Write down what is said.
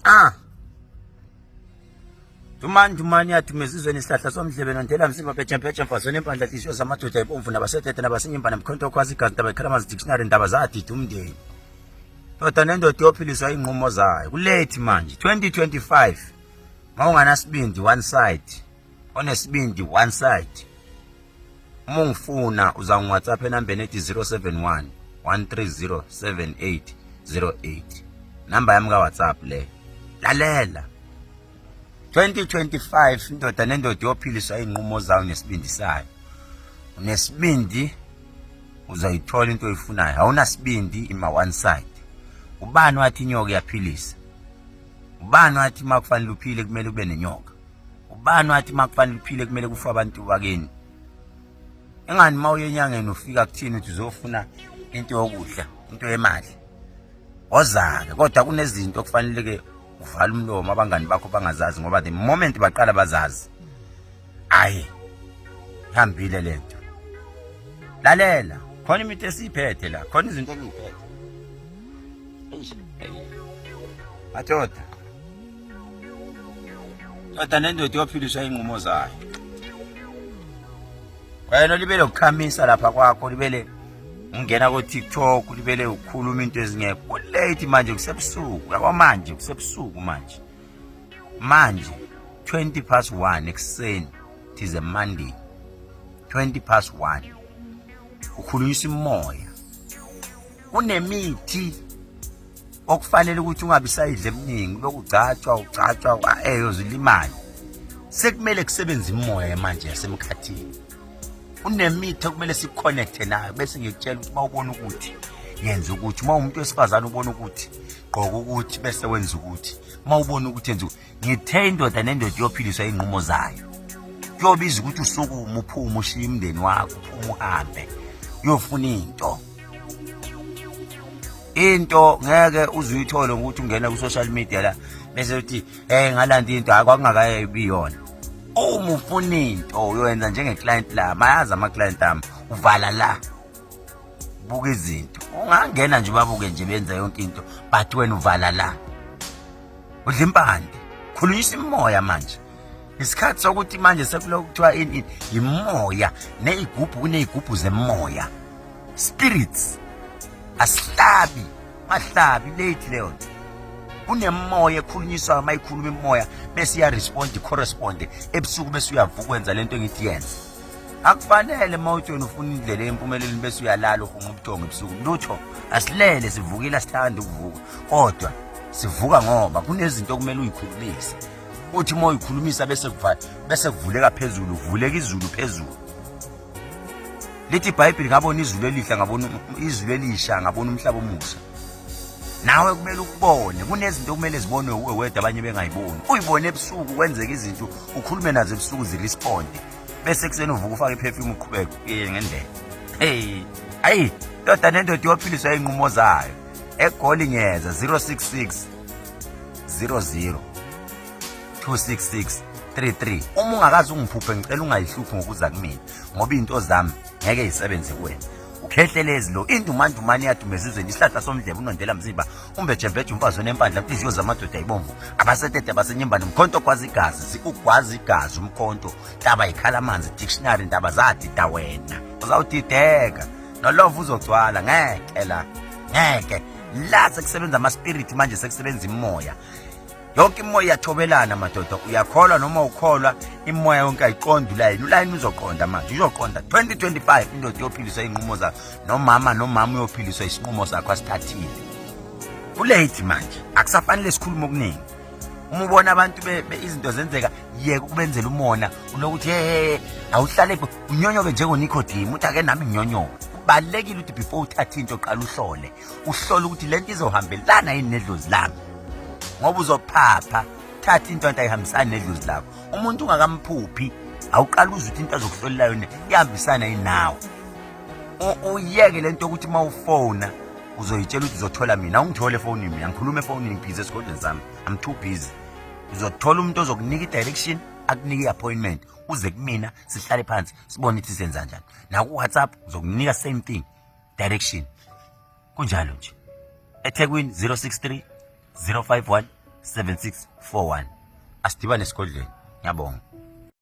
Ah. Dumani dumani yadume ezizweni isihlahla somdlebe nondela msimba bhejempheje mfazweni empandla nhliziyo zamadoda ibomvu nabasetete nabasenyimba namkhonto okwazi igazi ndaba ikhalamazi dictionary ndaba zadida umndeni. Ndoda nendoda iyophiliswa iy'nqumo zayo kulate manje 2025 mawunganasibindi one side onesibindi one side uma ungifuna uza ngi-whatsapp enambeni ethi 071 130 7808 namba yami ka-whatsapp le lalela 2025 indoda nendoda iyophiliswa iy'nqumo zayo nesibindi sayo unesibindi uzoyithola into oyifunayo awunasibindi ima one side ubani wathi inyoka iyaphilisa ubani wathi uma kufanele uphile kumele ube nenyoka ubani wathi uma kufanele uphile kumele kufe abantu bakini engani uma uye enyangeni ufika kuthini uthi uzofuna into yokudla into yemali ozake kodwa kunezinto okufanele-ke uvale umlomo abangani bakho bangazazi ngoba the moment baqala bazazi ayi ihambile lento lalela khona imithi esiyiphethe la khona izinto engiyiphethe madoda Ndoda nendoda iyophiliswa iy'nqumo zayo. Wena libele ukukhamisa lapha kwakho libele ungena ko-TikTok libele ukhuluma into ezingekho. Kulate manje kusebusuku yabo manje kusebusuku manje. Manje 20 past 1 ekuseni it is a Monday. 20 past 1. Ukhulunyiswa imoya. Kunemithi okufanele ukuthi ungabi sayidla eminingi lokhu ugcatshwa ugcatshwa eyo zilimale sekumele kusebenze imoya manje yasemkhathini unemithi okumele siconnecte nayo bese ngikutshela ukuthi uma ubona ukuthi yenza ukuthi uma umuntu wesifazane ubona ukuthi gqoka ukuthi bese wenza ukuthi uma ubona ukuthi yenza ngithe indoda nendoda iyophiliswa iy'nqumo zayo kuyobiza ukuthi usukume uphume ushiye umndeni wakho uphume uhambe uyofuna into into ngeke uze uyithole ngokuthi ungena ku-social media la bese uthi hey ngalanda into hayi kwakungakayibi yona uma ufuna into uyoyenza njenge-client lami ayazi ama-client ami uvala la buka izinto ungangena nje babuke nje benza yonke into but wena uvala la udla impande khulunyisa imoya manje isikhathi sokuthi manje sekulokhu kuthiwa ini yimoya ney'gubhu kuney'gubhu zemoya spirits asihlabi mahlabi late leyo nto kunemoya ekhulunyiswayo uma ikhuluma imoya bese iyaresponda icorresponde ebusuku bese uyavuka wenza lento engithi yenze akufanele uma uthi wena ufuna indlela empumelelweni bese uyalala uhunga ubuthongo ebusuku lutho asilele sivukile asithandi ukuvuka kodwa sivuka ngoba kunezinto okumele uyikhulumise uthi uma uyikhulumisa bese kuvala bese kuvuleka phezulu uvuleka izulu phezulu lithi iBhayibheli ngabona izulu elihle ngabona izulu elisha ngabona umhlaba omusha nawe kumele ukubone kunezinto okumele zibonwe uwe wedwa abanye bengayiboni uyibone ebusuku kwenzeka izinto ukhulume nazo ebusuku ziresponde bese ekuseni uvuka ufake iperfume uqhubeke uye ngendlela hey ayi ndoda nendoda iyophiliswa iy'nqumo zayo egoli ngiyeza 066 00 266 33 uma ungakaze ungiphuphe ngicela ungayihluphi ngokuza kumina ngoba iy'nto zami ngeke yisebenze kuwena ukhehlelezi lo indumandumane iyaduma ezizweni isihlahla somdlebe unondela mzimba umbejembeje umfazi onempandla inhliziyo zamadoda ayibomvu abasetete abasenyimbane umkhonto ogwaza igazi zikugwaza igazi umkhonto ntaba ikhala amanzi dictionary ndaba zadida wena uzawudideka nolova uzogcwala ngeke la ngeke la sekusebenza ama-spirit manje sekusebenza imoya yonke imoya iyathobelana madoda uyakholwa noma ukholwa imoya yonke ayiqondi ulayini ulayini uzoqonda manje uzoqonda 2025 indoda iyophiliswa iy'nqumo zakho nomama nomama uyophiliswa isinqumo sakho asithathile kulate manje akusafanele sikhulume okuningi uma ubona abantu izinto zenzeka yeka ukubenzela umona unokuthi he awuhlale unyonyoke njengonikodemu uthi ake nami nginyonyoke kubalulekile ukuthi before uthathe into qala uhlole uhlole ukuthi lento izohambelana yini nedlozi lami ngoba uzophapha thatha into anti ayihambisani nedlozi lakho umuntu ungakamphuphi awuqala uze ukuthi into azokuhlolela yona ihambisana yini nawe uyeke lento yokuthi uma ufona uzoyitshela ukuthi uzothola mina awungithole efonini mina ngikhuluma efonini ngibhizi esigodlweni sami i'm too busy uzothola umuntu ozokunika i-direction akunike i-appointment uze kumina sihlale phansi sibone ukuthi senza njani naku-whatsapp uzokunika same thing direction kunjalo nje ethekwini 063 051 7641. Asidibane esigodlweni. Ngiyabonga.